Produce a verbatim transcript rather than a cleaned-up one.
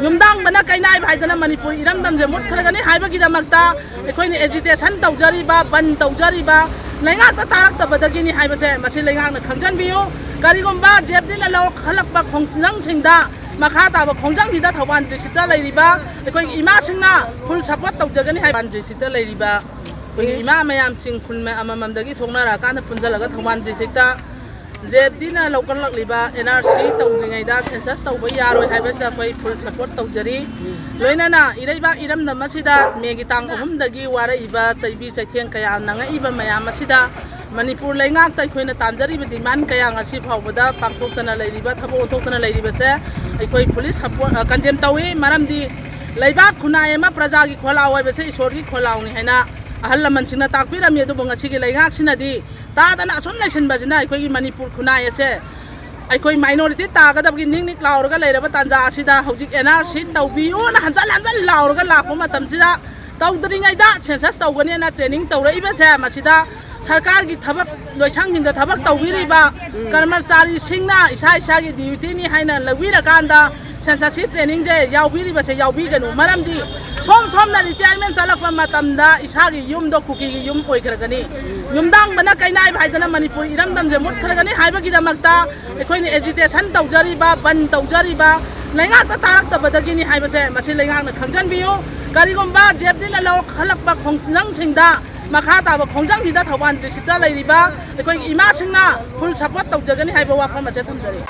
ꯌꯨꯝꯗꯥꯡꯕꯅ ꯀꯩꯅꯥꯏꯕ ꯍꯥꯏꯗꯅ ꯃꯅꯤꯄꯨꯔ ꯏꯔꯝꯗꯝꯁꯦ ꯃꯨꯠꯈ꯭ꯔꯒꯅꯤ ꯍꯥꯏꯕꯒꯤꯗꯃꯛꯇ ꯑꯩꯈꯣꯏꯅ ꯑꯦꯖꯤꯇꯦꯁꯟ ꯇꯧꯖꯔꯤꯕ, ꯕꯟ ꯇꯧꯖꯔꯤꯕ, ꯂꯩꯉꯥꯛꯇ ꯇꯥꯔꯛꯇꯕꯗꯒꯤꯅꯤ ꯍꯥꯏꯕꯁꯦ ꯃꯁꯤ ꯂꯩꯉꯥꯛꯅ ꯈꯪꯖꯟꯕꯤꯌꯨ꯫ ꯀꯔꯤꯒꯨꯝꯕ ꯖꯦꯞꯗꯤꯅ ꯂꯧꯈꯠꯂꯛꯄ ꯈꯣꯡꯖꯪꯁꯤꯡꯗ ꯃꯈꯥ ꯇꯥꯕ ꯈꯣꯡꯖꯪꯁꯤꯗ ꯊꯧꯕꯥꯜ ꯗꯤꯁꯇ꯭ꯔꯤꯛꯇ ꯂꯩꯔꯤꯕ ꯑꯩꯈꯣꯏꯒꯤ ꯏꯃꯥꯁꯤꯡꯅ ꯐꯨꯜ ꯁꯄꯣꯔꯠ ꯇꯧꯖꯒꯅꯤ ꯍꯥꯏꯕ꯫ ꯊꯧꯕꯥꯜ ꯗꯤꯁꯇ꯭ꯔꯤꯛꯇ ꯂꯩꯔꯤꯕ ꯑꯩꯈꯣꯏꯒꯤ ꯏꯃꯥ ꯃꯌꯥꯝꯁꯤꯡ ꯈꯨꯟ ꯑꯃꯃꯝꯗꯒꯤ ꯊꯣꯛꯅꯔꯛꯑꯀꯥꯟꯗ ꯄꯨꯟꯁꯤꯜꯂꯒ ꯊꯧꯕꯥꯜ ꯗꯤꯁꯇ꯭ꯔꯤꯛꯇ ꯖꯦꯞꯗꯤꯅ ꯂꯧꯈꯠꯂꯛꯂꯤꯕ ꯑꯦꯟ ꯑꯥꯔ ꯁꯤ ꯇꯧꯗ꯭ꯔꯤꯉꯩꯗ ꯁꯦꯟꯁꯁ ꯇꯧꯕ ꯌꯥꯔꯣꯏ ꯍꯥꯏꯕꯁꯤꯗ ꯑꯩꯈꯣꯏ ꯐꯨꯜ ꯁꯄꯣꯔꯠ ꯇꯧꯖꯔꯤ꯫ ꯂꯣꯏꯅꯅ ꯏꯔꯩꯕꯥꯛ ꯏꯔꯝꯗꯝ ꯑꯁꯤꯗ ꯃꯦꯒꯤ ꯇꯥꯡ ꯑꯍꯨꯝꯗꯒꯤ ꯋꯥꯔꯛꯏꯕ ꯆꯩꯕꯤ ꯆꯩꯊꯦꯡ ꯀꯌꯥ ꯅꯪꯉꯛꯏꯕ ꯃꯌꯥꯝ ꯑꯁꯤꯗ ꯃꯅꯤꯄꯨꯔ ꯂꯩꯉꯥꯛꯇ ꯑꯩꯈꯣꯏꯅ ꯇꯥꯟꯖꯔꯤꯕ ꯗꯤꯃꯥꯟ ꯀꯌꯥ ꯉꯁꯤ ꯐꯥꯎꯕꯗ ꯄꯥꯡꯊꯣꯛꯇꯅ ꯂꯩꯔꯤꯕ, ꯊꯕꯛ ꯑꯣꯟꯊꯣꯛꯇꯅ ꯂꯩꯔꯤꯕꯁꯦ ꯑꯩꯈꯣꯏ ꯐꯨꯜꯂꯤ ꯁꯄꯣꯔꯠ, ꯑ, ꯀꯟꯗꯦꯝ ꯇꯧꯏ꯫ ꯃꯔꯝꯗꯤ ꯂꯩꯕꯥꯛ ꯈꯨꯟꯅꯥꯏ ꯑꯃ, ꯄ꯭ꯔꯖꯥꯒꯤ ꯈꯣꯜꯂꯥꯎ ꯍꯥꯏꯕꯁꯦ ꯏꯁꯣꯔꯒꯤ ꯈꯣꯜꯂꯥꯎꯅꯤ ꯍꯥꯏꯅ ꯑꯍꯜ ꯂꯃꯟꯁꯤꯡꯅ ꯇꯥꯛꯄꯤꯔꯝꯃꯤ꯫ ꯑꯗꯨꯕꯨ ꯉꯁꯤꯒꯤ ꯂꯩꯉꯥꯛꯁꯤꯅꯗꯤ ꯇꯥꯗꯅ ꯑꯁꯨꯝ ꯂꯩꯁꯤꯟꯕꯁꯤꯅ ꯑꯩꯈꯣꯏꯒꯤ ꯃꯅꯤꯄꯨꯔ ꯈꯨꯟꯅꯥꯏ ꯑꯁꯦ ꯑꯩꯈꯣꯏ ꯃꯥꯏꯅꯣꯔꯤꯇꯤ ꯇꯥꯒꯗꯕꯒꯤ ꯅꯤꯛ ꯅꯤꯛ ꯂꯥꯎꯔꯒ ꯂꯩꯔꯕ ꯇꯥꯟꯖꯥ ꯑꯁꯤꯗ ꯍꯧꯖꯤꯛ ꯑꯦꯟ ꯑꯥꯔ ꯁꯤ ꯇꯧꯕꯤꯌꯨꯅ ꯍꯟꯖꯟ ꯍꯟꯖꯟ ꯂꯥꯎꯔꯒ ꯂꯥꯛꯄ ꯃꯇꯝꯁꯤꯗ ꯇꯧꯗ꯭ꯔꯤꯉꯩꯗ ꯁꯦꯟꯁꯁ ꯇꯧꯒꯅꯦꯅ ꯇ꯭ꯔꯦꯅꯤꯡ ꯇꯧꯔꯛꯏꯕꯁꯦ, ꯃꯁꯤꯗ ꯁꯔꯀꯥꯔꯒꯤ ꯊꯕꯛ ꯂꯣꯏꯁꯪꯁꯤꯡꯗ ꯊꯕꯛ ꯇꯧꯕꯤꯔꯤꯕ ꯀꯔꯃꯆꯥꯔꯤꯁꯤꯡꯅ ꯏꯁꯥ ꯏꯁꯥꯒꯤ ꯗ꯭ꯌꯨꯇꯤꯅꯤ ꯍꯥꯏꯅ ꯂꯧꯕꯤꯔꯀꯥꯟꯗ ꯁꯦꯟꯁꯁꯀꯤ ꯇ꯭ꯔꯦꯅꯤꯡꯁꯦ ꯌꯥꯎꯕꯤꯔꯤꯕꯁꯦ ꯌꯥꯎꯕꯤꯒꯅꯨ꯫ ꯃꯔꯝꯗꯤ ꯁꯣꯝ ꯁꯣꯝꯅ ꯔꯤꯇꯥꯌꯔꯃꯦꯟ ꯆꯠꯂꯛꯄ ꯃꯇꯝꯗ ꯏꯁꯥꯒꯤ ꯌꯨꯝꯗꯣ ꯀꯨꯀꯤꯒꯤ ꯌꯨꯝ ꯑꯣꯏꯈ꯭ꯔꯒꯅꯤ꯫ ꯌꯨꯝꯗꯥꯡꯕꯅ ꯀꯩꯅꯥꯏꯕ ꯍꯥꯏꯗꯅ ꯃꯅꯤꯄꯨꯔ ꯏꯔꯝꯗꯝꯁꯦ ꯃꯨꯠꯈ꯭ꯔꯒꯅꯤ ꯍꯥꯏꯕꯒꯤꯗꯃꯛꯇ ꯑꯩꯈꯣꯏꯅ ꯑꯦꯖꯤꯇꯦꯁꯟ ꯇꯧꯖꯔꯤꯕ, ꯕꯟ ꯇꯧꯖꯔꯤꯕ, ꯂꯩꯉꯥꯛꯇ ꯇꯥꯔꯛꯇꯕꯗꯒꯤꯅꯤ ꯍꯥꯏꯕꯁꯦ ꯃꯁꯤ ꯂꯩꯉꯥꯛꯅ ꯈꯪꯖꯟꯕꯤꯌꯨ꯫ ꯀꯔꯤꯒꯨꯝꯕ ꯖꯦꯞꯗꯤꯅ ꯂꯧꯈꯠꯂꯛꯄ ꯈꯣꯡꯖꯪꯁꯤꯡꯗ ꯃꯈꯥ ꯇꯥꯕ ꯈꯣꯡꯖꯪꯁꯤꯗ ꯊꯧꯕꯥꯜ ꯗꯤꯁꯇ꯭ꯔꯤꯛꯇ ꯂꯩꯔꯤꯕ ꯑꯩꯈꯣꯏꯒꯤ ꯏꯃꯥꯁꯤꯡꯅ ꯐꯨꯜ ꯁꯄꯣꯔꯠ ꯇꯧꯖꯒꯅꯤ ꯍꯥꯏꯕ ꯋꯥꯐꯝ ꯑꯁꯦ ꯊꯝꯖꯔꯤ꯫